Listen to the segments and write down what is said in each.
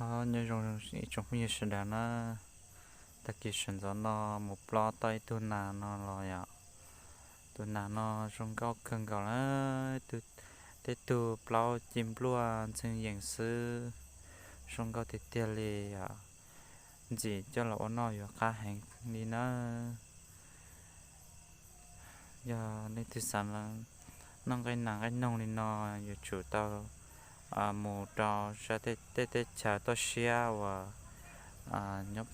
Nyob zoo ib tsoom phooj ywg sawv daws na, tag kis sawv ntxov no mus plob tau ib tug nas no los yom. Tus nas no zoo nkauj kawg nkaus na, tej tug plaub ci npluaj ntxeev yees xwb, zoo nkauj tiag tiag li yom. Ntxim coj los ua noj yuav qab heev li na. Yog leej twg xav noj nqaij nas nqaij noog li no, yuav tsum tau mus rau sab tej teb chaws toj siab uas nyob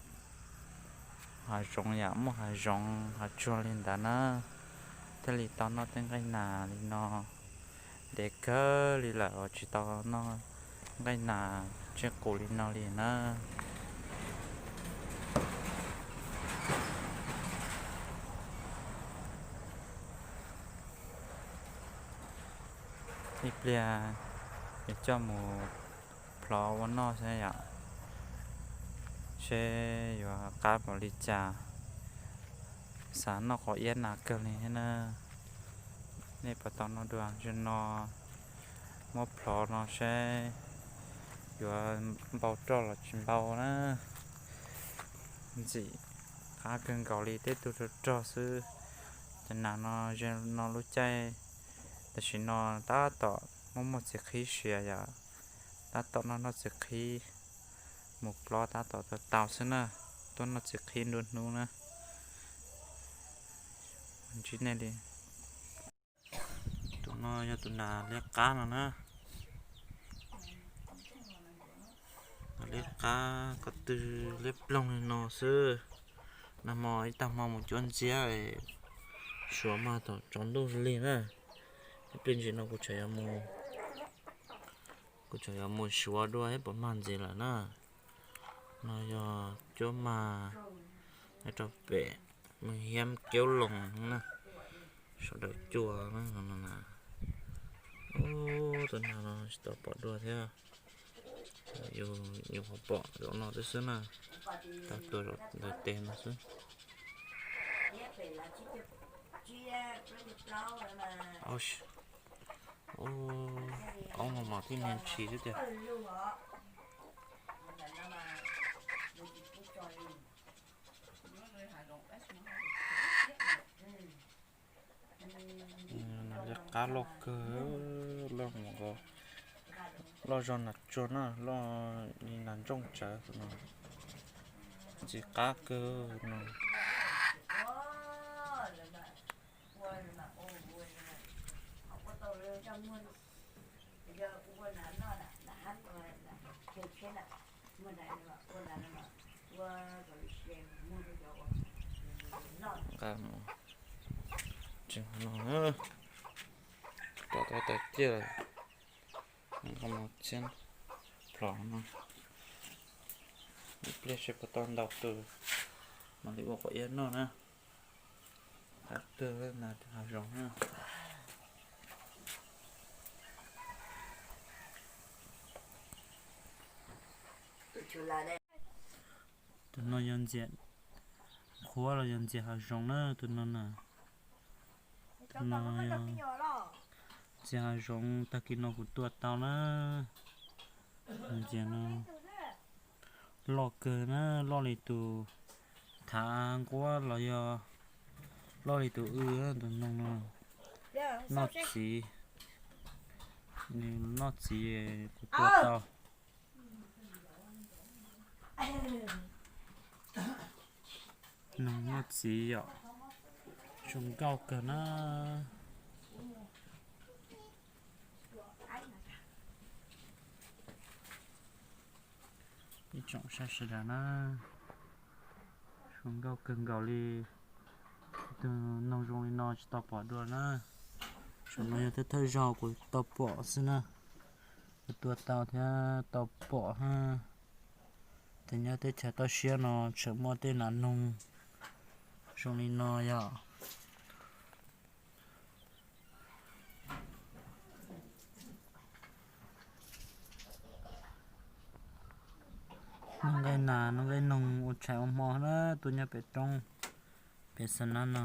hav zoov yom, muaj hav zoov hav tsuag li ntawd na, thiaj li tau noj tej nqaij nas li no. Ntev kawg li lawm uas tsis tau noj nqaij nas tsiaj qus li no li na. Ib pliag yuav coj mus plov ua noj saib yom, seb yuav qab npaum li cas. Xav noj quav iab nas kawg li thiab na. Nej puas tau noj dua? Zaum no muab plov no seb yuav npau roj los tsis npau na. Ntxim qab kawg nkaus li, tej tug rog rog xwb. Cov nas no, zaum no lub caij tam sim no tab tom muaj muaj txiv qhib siav yom, tab tom noj noj txiv qhib, mus plob tab tom tau tau xwb na, tuaj noj txiv qhib nruab hnub na. Ntsib nej li. Tus no yog tus nas liab qab no na. Nas liab qab ko tw liab ploog li no xwb. Nag hmo ib tag hmo mus cuab ntxiab, suav mas thaum tsaus ntuj li na. Ib pliag ntsis no kuv tseem yuav mus, kuv tseem yuav mus suav dua thiab puas mag ntxiv lawm na. No yog cuab mag nyob rau pem Mws Hiab Keub Loos na, sawv daws cua na. Ub, tus nas no tsis tau pom dua thiab. Yus pom zaum no twb xwb na, tau tua zaum ntawd tes no xwb. Qoob no mas thiaj niag ntshis xwb tiag. Liab qab loj kawg, loj mus, loj zog nas tsuag na, loj li nas ntsooj tsawv no. Ntxim qab kawg no. Qab no, tseem no, rau tau tawm ciaj lawm. Qab no txhiab plhom no, ib pliag seb puas tau ntau tus mam li ua quav iab noj na. Qab kawg na, hav zoov na. Tus no yog ntxias qhuav los yog ntxias hav zoov na, tus no na. Tus no yog ntxias hav zoov, tag kis no kuv tua tau na. Ntxias no loj kawg na, loj li tus thav nquab los yog loj li tus w, tus noog no. Noj txiv, nws noj txiv kuv tua tau. Noog noj txiv yom, zoo nkauj kawg na. Ib tsoom saib sawv daws na, zoo nkauj kawg nkaus li. Tus noog zoo li no tsis tau pom dua na. Saum no yog thawj thawj zaug kuv tau pom xwb na. Kuv tua tau thiab tau pom na. Ces nyob teb chaws toj siab no tseem muaj tej nas noog zoo li no yom. Noj nqaij nas noj nqaij noog ua tshais ua hmo na, tuaj nyob pem roob pem xa nab no.